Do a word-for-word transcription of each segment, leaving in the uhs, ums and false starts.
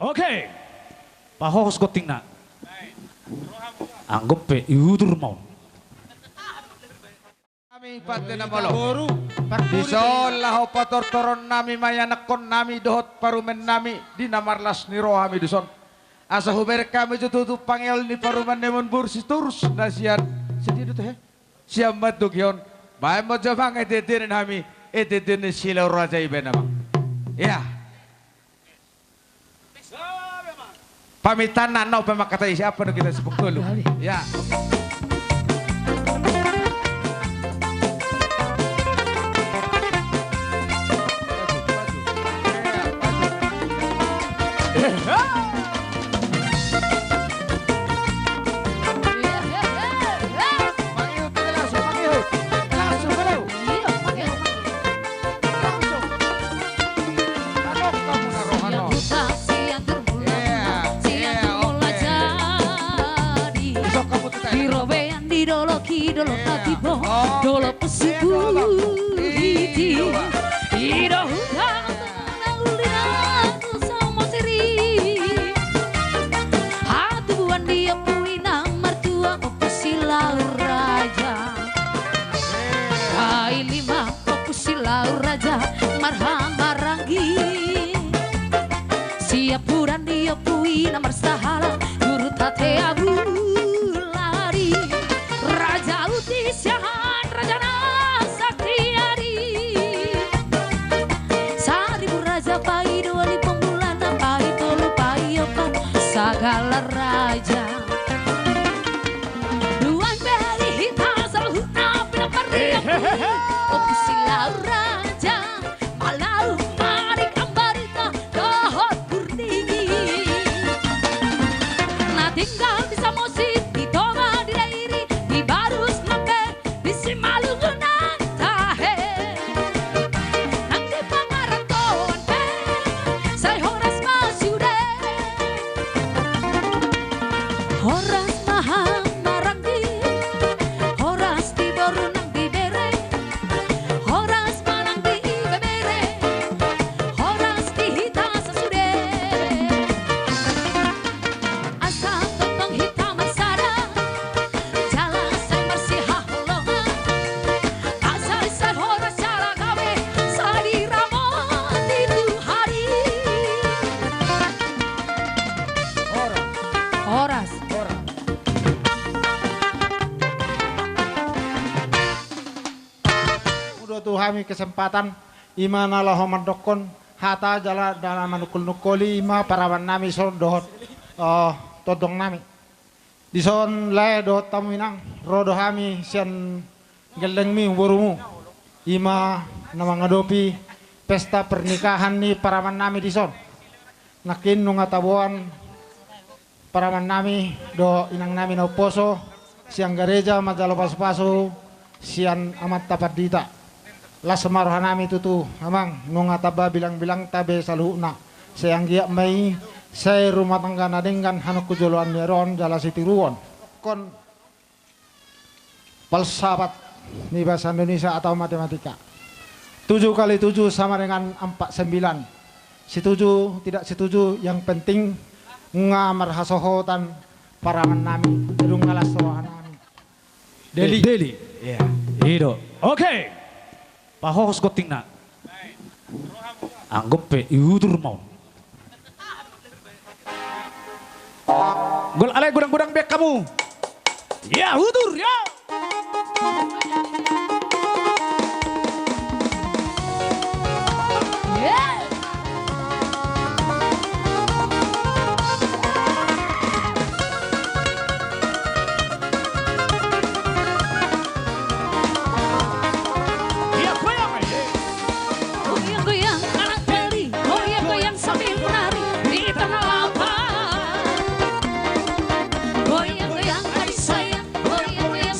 Oke. Pahohos gontingna. Anggo pe iudur ma on. Hami pande na molo dison laho patortoron nami ma ianakhon nami dohot parumaen nami di na marlas ni roha hami dison. Asa hubereng hami jo tutu pangeol ni parumaen nami on boru Sitorus na sian, sian dia do tu he? Sian Manduki on. Baen ma jo amang eteeten hami, eteeten ni Silau Raja i baen amang. Ia. Pamintaan na nau pe mangkatai siapa do kita sipungkulu. Ia. Di robean di dolok i dolok na tibo dolok pesuguriti. I do huta na ulina tu Samosir i. Hatubuan di ompu i na martua Ompu Silau Raja. Ai lima Ompu Silau Raja marhahamaranggi. Siampudan di ompu i na marsahala Guru Tatea Bulari. Raja Uti Siahaan Raja Nasaktiari. Saribu Raja Pai dua Limbong Mulana Pai tolu Pai opat Sagala Raja. Duan beri hita saluhutna pinompar ni ompu i. Ompu Silau Raja. Malau marik ambarita dohot burnigi. Na tinggal di Samosir, di Toba, di Dairi, di Barus nang pe di Simalungun nang tahe. Nang di pangarantoan pe sai horas ma sude. Horas ma hamaranggi, horas di boru nang di bere, horas ma nang di ibebere, horas di hita sasude. Asa tongtong hita marsada, jala sai marsihaholongan. Asa sai horas jala gabe, sai diramoti Tuhan i. Horas. Horas. Horas. Udo tu hami kesempatan, i ma na laho mandokkon hata jala na manungkol-nungkoli, i ma paraman nami son dohot, eh, tondong nami. Dison lae dohot hamu inang, ro do hami sian gellengmi borumu. I ma na mangadopi pesta pernikahan ni paraman nami dison. Nangkin nunga taboan paraman nami dohot inang nami na umposo sian gareja manjalo pasu-pasu sian Amanta Pandita. Las ma roha nami tutu amang, nunga tamba bilang-bilangta be saluhutna. Sai anggiat ma i sai rumah tangga na denggan, hanungkun joloan ni ari on jala sitiruon. Kon falsafat ni bahasa Indonesia atau matematika. Tujuh kali tujuh sama dengan empat sembilan. Setuju, tidak setuju, yang penting nunga marhasohotan paraman nami, dung las roha nami. Deli. Deli. Iya. I do. Oke. Pahohos gontingna. Anggo pe iudur ma on. Gol alai godang-godang be hamu. Ya, udur, ya. Goyang-goyang anak teli, goyang-goyang sambil menari di tengah lapang. Goyang-goyang adik sayang, goyang-goyang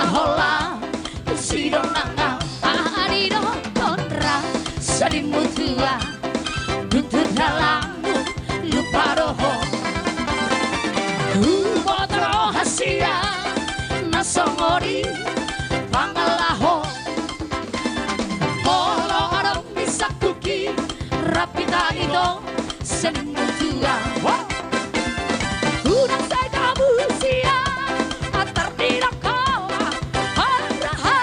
Hola, sidongan au. Aha didokkon ra, sadimu tua, dutu dalanmu, lupa do ho. Huboto do hasian, na songon i, pangalahon. Molo adong bisa kuki, rapi tali do, sadimu tua. Unang sai tabusia, atar didok hola, haraha.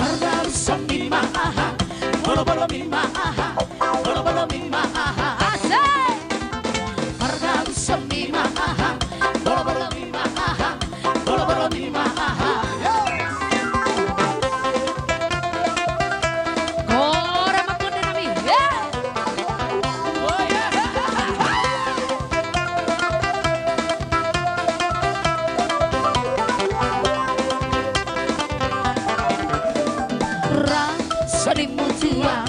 Pardaus semi ma aha, bolo-bolo mi ma aha, bolo-bolo mi ma aha. Asik. Pardaus semi ma aha, bolo-bolo mi ma aha, bolo-bolo mi ma aha. Kora ma konde nami. Ra, sadimu tua,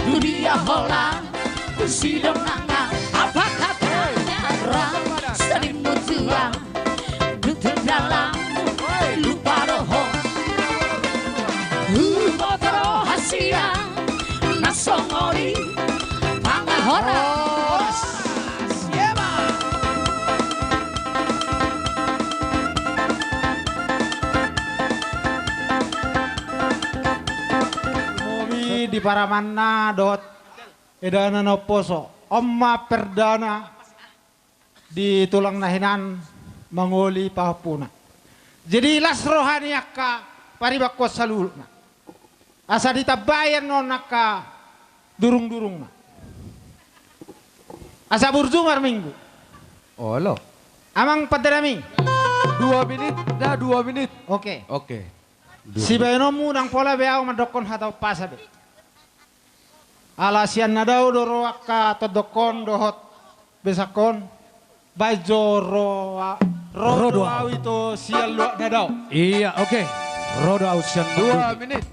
tu dia hola, tu sidongan au. Apa katanya ra, sadimu tua, dutu dalanmu, lupa do ho. Huboto do hasian, na songon i, pangalahon. Horas. Siema. Momi di paramanna dohot edana na umposo. On ma perdana di tulang na hinan mangoli pahompuna. Jadi las roha ni angka paribanku saluhutna. Asa ditambai annon angka durung-durungna. Asa burju marminggu. Olo. Amang pande nami. Dua minit, da, dua minit. Oke. Oke. Sibaenonmu ndang pola be ahu mandokkon hata umpasa be. Ala sian na dao do ro angka tondokkon dohot besakkon. Baen jo ro a-, ro do ahu ito sian luat na dao. Iya, oke. Ro do ahu sian dua minit.